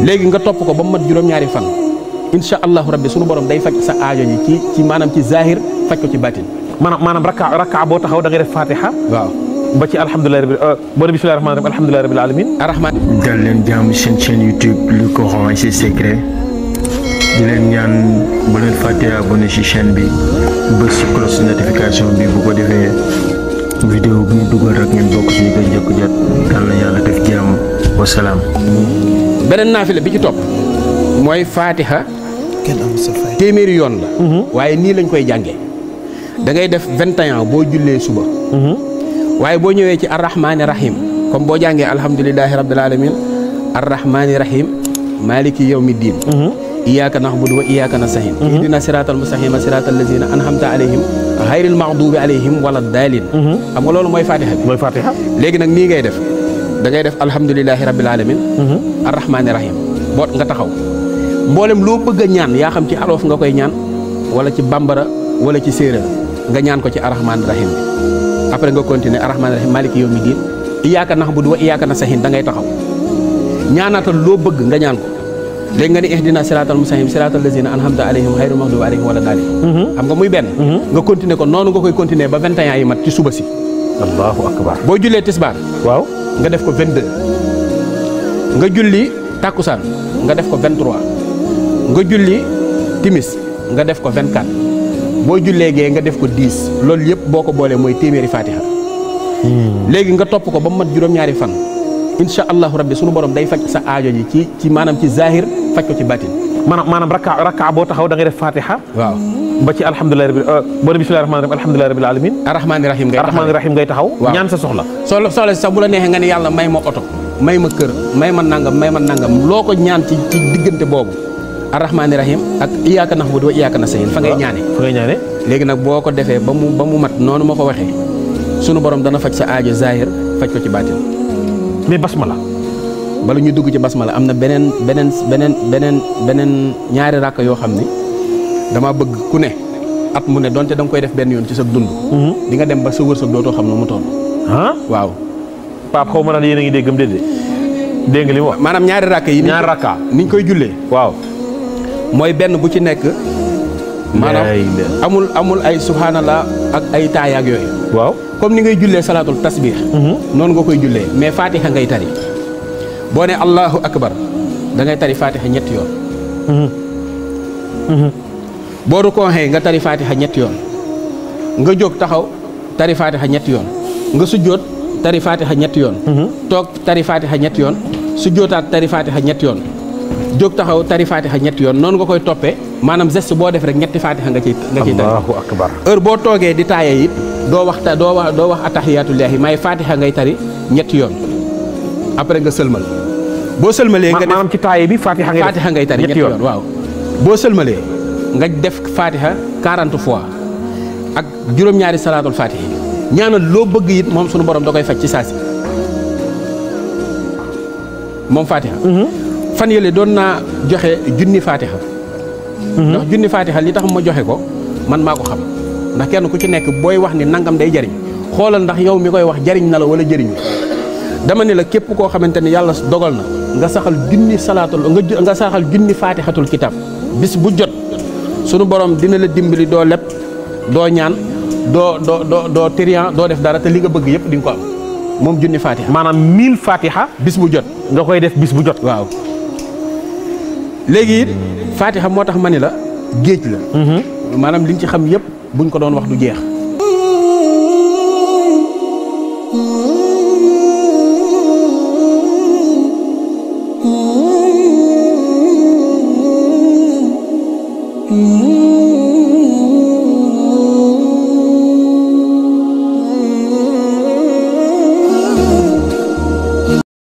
léegi nga topp ko ba mu mat juróom-ñaari fan incha allahu rabbi sunu borom day faj sa aajo ji ci maanaam ci zahir faj ko ci batin. maanaam rakka boo taxaw da ngay def fatiha. waaw ba ci alhamdulilah boo bismillahi rahmaani rahim alhamdulilah rabbil alamin arrahman. dal leen jàmm seen chaîne YouTube le Coran et ses secrets di leen ñaan bu leen fàtte abonné ci chaîne bi bës ci cloche notification bi bu ko defee vidéo bu ñu dugal rek ngeen bokk ci ñi koy njëkk jot yal na yàlla def jàmm wasalaam. beneen naafila bi ci topp mooy fatiha téeméeri yoon la. waaye nii lañ koy jàngee da ngay def 21 boo jullee suba. waaye boo ñëwee ci arrahmaani rahim comme boo jàngee alhamdulilahi rabbil alamin arrahmaani rahim maliki yawmi diin iyyaka na'budu wa iyyaka nasta'in ihdina siratal mustaqima siratal lazina an'amta alayhim ghayril maghdubi alayhim wala daalin xam nga loolu mooy fatiha bi. mooy fatiha. léegi nag nii ngay def da ngay def alhamdulilahi rabbil alamin arrahmaani rahim boo nga taxaw mboolem loo bëgg a ñaan yaa xam ci aloof nga koy ñaan wala ci bambara wala ci séeréer nga ñaan ko ci arrahmaani rahim bi après nga continuer arrahmaani rahim maliki yawmi diin iyyaka na'budu wa iyyaka nasta'in da ngay taxaw ñaanaatal loo bëgg nga ñaan ko léegi nga ni ihdina siratal mustaqim siratal lazina an'amta alayhim ghayril maghdubi alayhim wala daalin xam nga muy benn nga continuer ko noonu nga koy continuer ba 21 yi mat ci suba si. allahu akbar. boo jullee tisbaar waaw nga def ko 22 nga julli takkusaan nga def ko 23 nga julli timis nga def ko 24 boo jullee gee nga def ko 10 loolu yëpp boo ko boolee mooy téeméeri fatiha. léegi nga topp ko ba mu mat juróom-ñaari fan incha allahu rabbi sunu borom day faj sa aajo ji ci maanaam ci zahir faj ko ci batin. maanaam rakka boo taxaw da ngay def fatiha. waaw ba ci alhamdulilah boo bismillahi rahmaani rahim alhamdulilah rabbil alamin arrahmaani rahim ngay taxaw ñaan sa soxla. soxla si sax bu la neexee nga ne yàlla may ma oto may ma kër may ma nangam loo ko ñaan ci diggante boobu arrahmaani rahim ak iyyaka na'budu wa iyyaka nasta'in fa ngay ñaane léegi nag boo ko defee ba mu mat noonu ma ko waxee sunu borom dana faj sa aajo zahir faj ko ci baatin. mais basmala bala ñu dugg ci basmala am na beneen ñaari rakk yoo xam ni dama bëgg ku ne at mu ne donte da nga koy def benn yoon ci sa dund. di nga dem ba sa wërsëg dootoo xam ne mu toll. waaw. Pape xaw ma naan yéen a ngi déggam déedéet dégg nga li mu wax. maanaam ñaari rakk yi. ñaari rakka niñ koy jullee. waaw mooy benn bu ci nekk. maanaam amul ay subhanallah ak ay taayaak yooyu. waaw comme ni ngay jullee salaatul tasbih. noonu nga koy jullee mais fatiha ngay tari. boo ne allahu akbar da ngay tari fatiha ñetti yoon. boo rukkooxee nga tari fatiha ñetti yoon. nga jóg taxaw tari fatiha ñetti yoon. nga sujjóot tari fatiha ñetti yoon. toog tari fatiha ñetti yoon. sujjóotaat tari fatiha ñetti yoon. jóg taxaw tari fatiha ñetti yoon noonu nga koy toppee maanaam geste boo def rek ñetti fatiha nga ciy tari. allahu akbar. heure boo toogee di taaye it doo wax attahiyatullahi may fatiha ngay tari ñetti yoon après nga sëlmal. boo sëlmalee nga def maanaam ci taaye bi fatiha ngay tari ñetti yoon waaw. boo sëlmalee nga def fatiha 40 fois ak juróom-ñaari salaatul fatiha ñaanal loo bëgg it moom sunu borom da koy faj ci saasi moom fatiha. fan yële doon naa joxe junni fatiha. ndax junni fatiha li tax ma joxe ko man maa ko xam ndax kenn ku ci nekk booy wax ni nangam day jariñ xoolal ndax yow mi koy wax jariñ na la wala jëriñu dama ne la képp koo xamante ni yàlla dogal na nga saxal junni salaatul nga saxal junni fatihatul kitab bis bu jot sunu borom dina la dimbali doo leb doo ñaan doo trian doo def dara te li nga bëgg yëpp di nga ko am moom junni fatiha. maanaam 1000 fatiha bis bu jot nga koy def bis bu jot. waaw léegi it fatiha moo tax ma ni la géej la. maanaam liñ ci xam yëpp buñ ko doon wax du jeex.